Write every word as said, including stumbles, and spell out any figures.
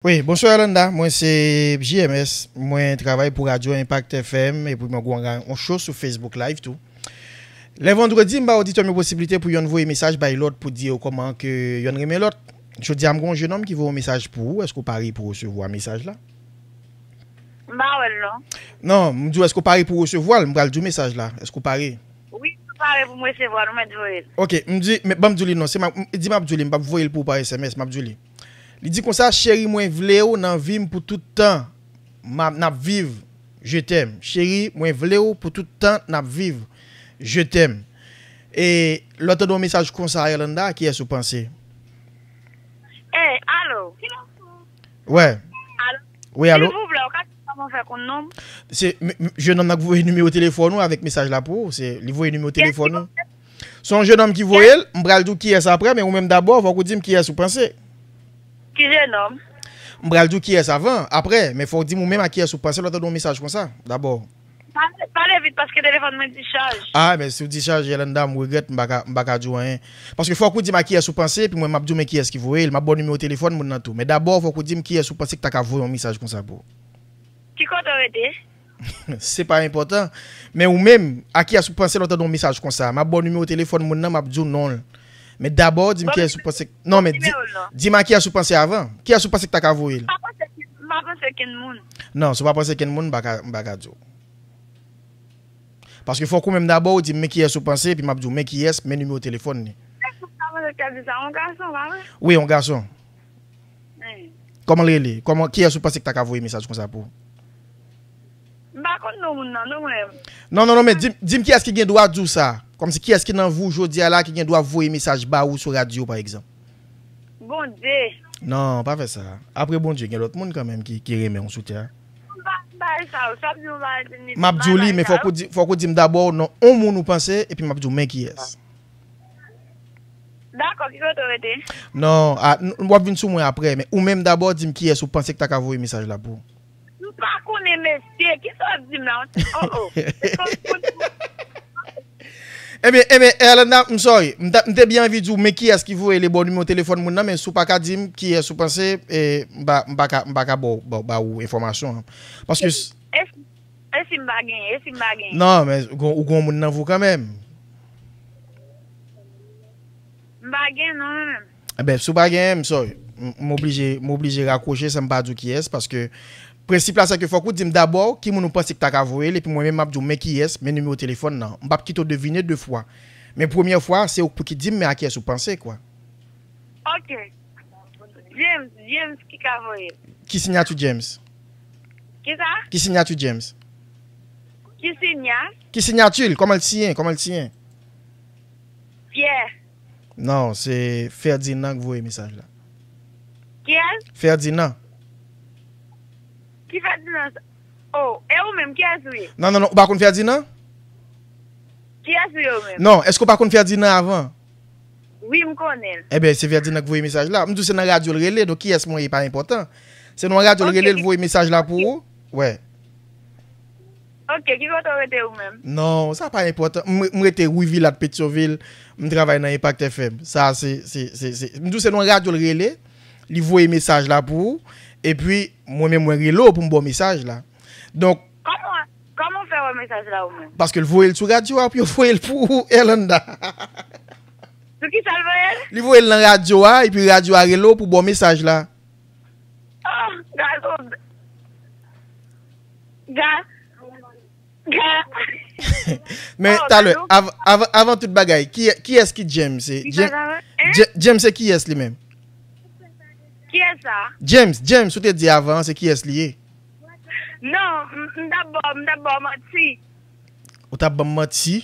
Wi, bonswa Erlanda, mwen se J M S, mwen travay pou Radyo Impact F M epi mwen gen yon show sou Facebook Live tou. Lè vandredi, m ba oditè m yo posiblite pou yonn voye mesaj bay lòt pou di yo kòman ke yonn renmen lòt. Jodi a, m gen yon jenòm ki voye yon mesaj pou ou, èske w pare pou resevwa mesaj la? M pa wè l non. Non, m di w èske w pare pou resevwa l, m pral di w mesaj la, èske w pare? Wi, m pare pou m resevwa l, ou mèt voye l. Ok, m di, men ban m di w li non, se m ap, m, di m ap di w li, m p ap voye l pou ou pa S M S, m ap di w li. Li di konsa, cheri, mwen vle w nan vi m pou tout tan m ap, n ap viv, je t'aime. Cheri, mwen vle w pou tout tan n ap viv, je t'aime. E lè w tande yon mesaj konsa, Erlanda, kiyès ou panse? Ey, alo. Wè. Alo. Wi, alo. Silvouplè, ou ka di kòman fè konn non m? Se m- m- jenòm nan k voye nimewo telefòn ou avèk mesaj la pou ou. Se li voye nimewo telefòn ou. Se yon jenòm ki voye l, m pral di w kiyès apre, men ou menm dabò, fòk ou di m kiyès ou panse. Ki jenòm? M pral di w kiyès avan, apre, men fòk ou di m ou menm a kiyès ou panse lè w tande yon mesaj konsa, dabò. Pale, pale vit paske telefòn mwen dichaj. Ah, men si w dichaje, Erlanda, m regrèt, m pa ka, m pa ka di w anyen. Paske fòk ou di m a kiyès ou panse, epi mwen, m ap di w men kiyès ki voye l. M ap ba w nimewo telefòn moun nan tou. Men dabò, fòk ou di m kiyès ou panse ki ta ka voye yon mesaj konsa pou ou. Ki kote w rete? Se pa enpòtan. Men ou menm, a kiyès ou panse lè w tande yon mesaj konsa? M ap ba w nimewo telefòn moun nan, m ap di w non l. Men dabò, di m kiyès ou panse. Non, men di, di m a kiyès ou panse avan. Kiyès ou panse ki ta ka voye l? M pa panse, m pa panse kenn moun. Non, si w pa panse kenn moun, m pa ka, m pa ka di w. Paske fòk ou menm dabò ou di m men kiyès ou panse, epi m ap di w men kiyès, men nimewo telefòn li. Èske w pa panse k ap di sa? Yon gason, pa vre? Wi, yon gason. Wi. Kòman l rele? Kòman, kiyès ou panse ki ta ka voye mesaj konsa pou ou? M pa konn non moun nan, non, mwen. Non, non, non, men di, di m kiyès ki gen dwa di w sa. Kòmsi kiyès ki nan vi w jodi a la ki gen dwa voye mesaj ba ou sou radyo, pa egzanp. Bondye. Non, pa fè sa. Apre Bondye, gen lòt moun kanmenm ki, ki renmen w sou tè a. M pa, m pa sa, w sa di w pa di m. M ap di w li, men fòk ou di, fòk ou di m dabò non yon moun ou panse, epi m ap di w men kiyès. Dakò, ki kote w rete? Non, a, n- w ap vin sou mwen apre, men ou menm dabò di m kiyès ou panse ki ta ka voye mesaj la pou ou. M pa konnen mesye, kisa w ap di m la? Oh, oh. Se kòm pou Ebyen, ebyen, Erlanda, m sorry. M ta- m te byen anvi di w men kiyès ki voye l e ba w nimewo telefòn moun nan, men si w pa ka di m kiyès ou panse, e, m pa, m pa ka, m pa ka ba w, ba, ba w enfòmasyon an. Paske s- E si, e si m pa genyen, e si m pa genyen? Non, men ou gon- ou gen yon moun nan vi w kanmenm. M pa gen non, mwen menm. Enben, si w pa gen, m sorry. M- m oblije, m oblije rakwoche san m pa di w kiyès, paske prensip la se ke fòk ou di m dabò ki moun ou panse ki ta ka voye l, epi mwen menm m ap di w men kiyès, men nimewo telefòn nan. M p ap kite w devine de fwa. Men premyè fwa, se ou pou ki di m men a kiyès ou panse, kwa. Ok. James, James ki ka voye l. Ki siyati James? Kisa? Ki siyati James? Ki sinya? Ki siyati l? Kòman l siyen? Kòman l siyen? Pierre. Non, se Ferdinand ki voye mesaj la. Kiyès? Ferdinand. Ki Ferdinand sa? Oh, e ou menm, kiyès ou ye? Non, non, non, ou pa konn Ferdinand? Kiyès ou ye ou menm? Non, èske ou pa konn Ferdinand avan? Wi, m konnen l. Enben, se Ferdinand ki voye mesaj la. M di w se nan radyo l rele, donk kiyès mwen ye pa enpòtan. Se nan radyo l rele, l voye mesaj la pou ou. Wè. Ok, ki kote w rete ou menm? Non, sa pa enpòtan. M, m rete Wi Vilat, Petyonvil. M travay nan Impact F M. Sa, se, se, se, se, m di w se nan radyo l rele, li voye mesaj la pou ou. Epi, mwen menm, mwen rele w pou m ba w mesaj la. Donk, Kòman, kòman w fè wè mesaj la ou menm? Paske l voye l sou radyo a, pou yo voye l pou ou, Erlanda. Sou ki sa l voye l? Li voye l nan radyo a, epi radyo a rele w pou ba w mesaj la. Oh, gad, oh, gad, gad. Men, oh, talè, av- av- avan tout bagay, ki, kiyès ki James? Se James, James se kiyès li menm? Kiyès sa? James, James, ou te di avan, se kiyès li ye? Non, m- m t ap ba w- m t ap ba w manti. Ou t ap ban m manti?